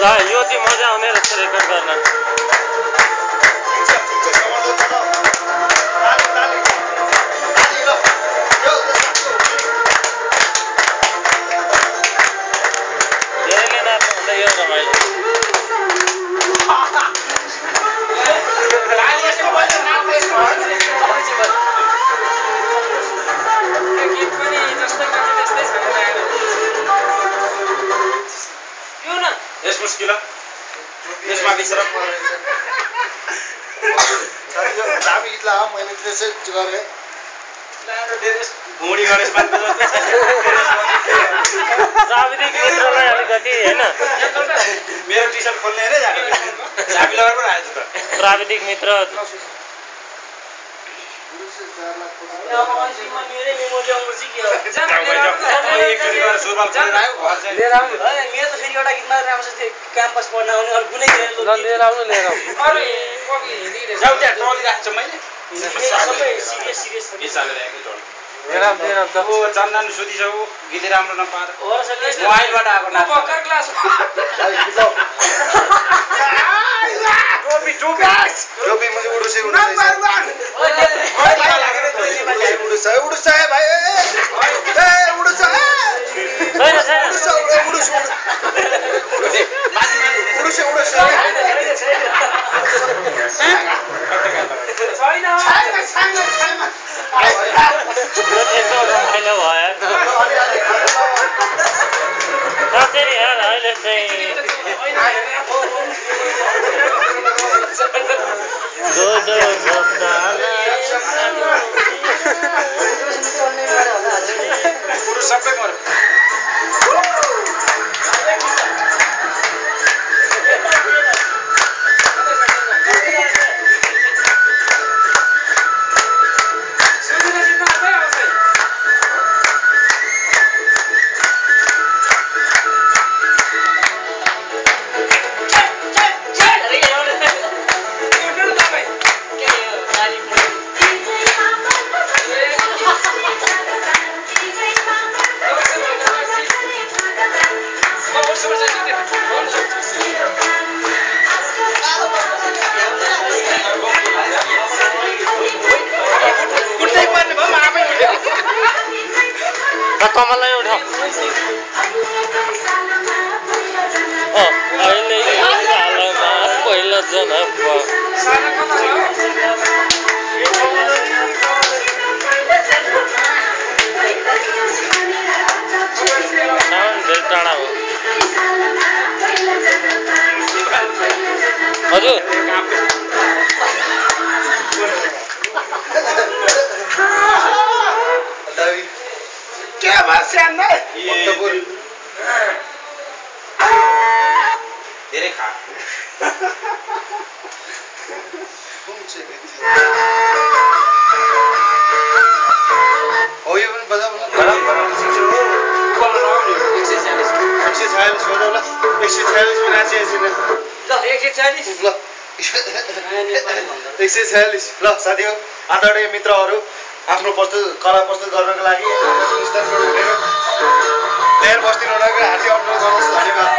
यो चाहिँ मजा आउने रहेछ रेकर्ड गर्न धेरैले नाच्नु यो रमाइलो यस मुस्किल यसमा बिसर दामी गीत ला मैले त्यसै गरे घोडी गणेश मान्छे जस्तो प्राविधिक मित्रलाई अलिकति हैन मेरो टी-शर्ट खोल्ने हैन जाने चाबी लगाएर पनि आएछ त प्राविधिक मित्र क्याम्पस पढ्न आउने अरु कुनै लिएर आउनु लिएर जाउँ ट्रली राख्छु मैले सबै सिरियस ओ चन्दन सुधिसौ गीत राम्रो नपाएर मोबाइलबाट आएको नाच पक्का क्लास टोपी मुझे उडुसे उडुसा है भाइ ए उडुसा रमाइलो भयो कसरी यार अहिले चाहिँ सबै मर कमललाई उठाऊ अहिले सालमा पहिलो जनप धेरै टाढा हो हजुर के भस्यान धेरै खा हो यो पनि बजा ल साथीहरू आदरणीय मित्रहरू आफ्नो कला प्रस्तुत गर्नको लागि प्लेयर बस्ती रोडको हार्दिक अनुरोध गर्नुहोस् धन्यवाद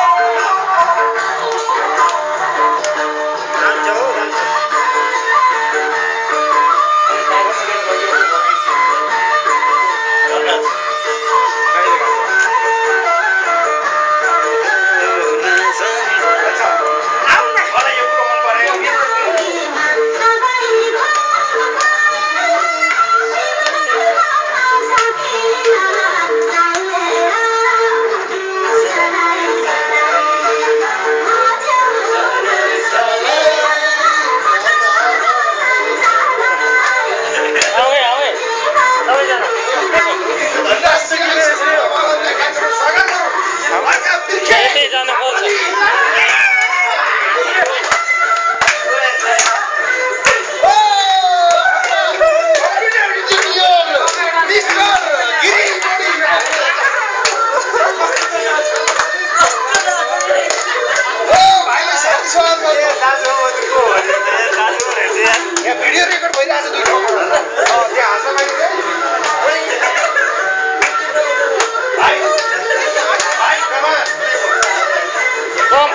भिडियो रेकर्ड भइरहेछ दुई ठाउँमा त्यहाँ हाँस्न लाग्यो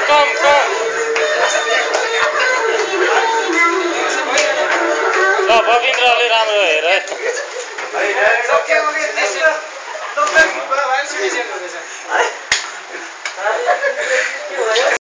कम रविन्द्रले राम्रो हेर है है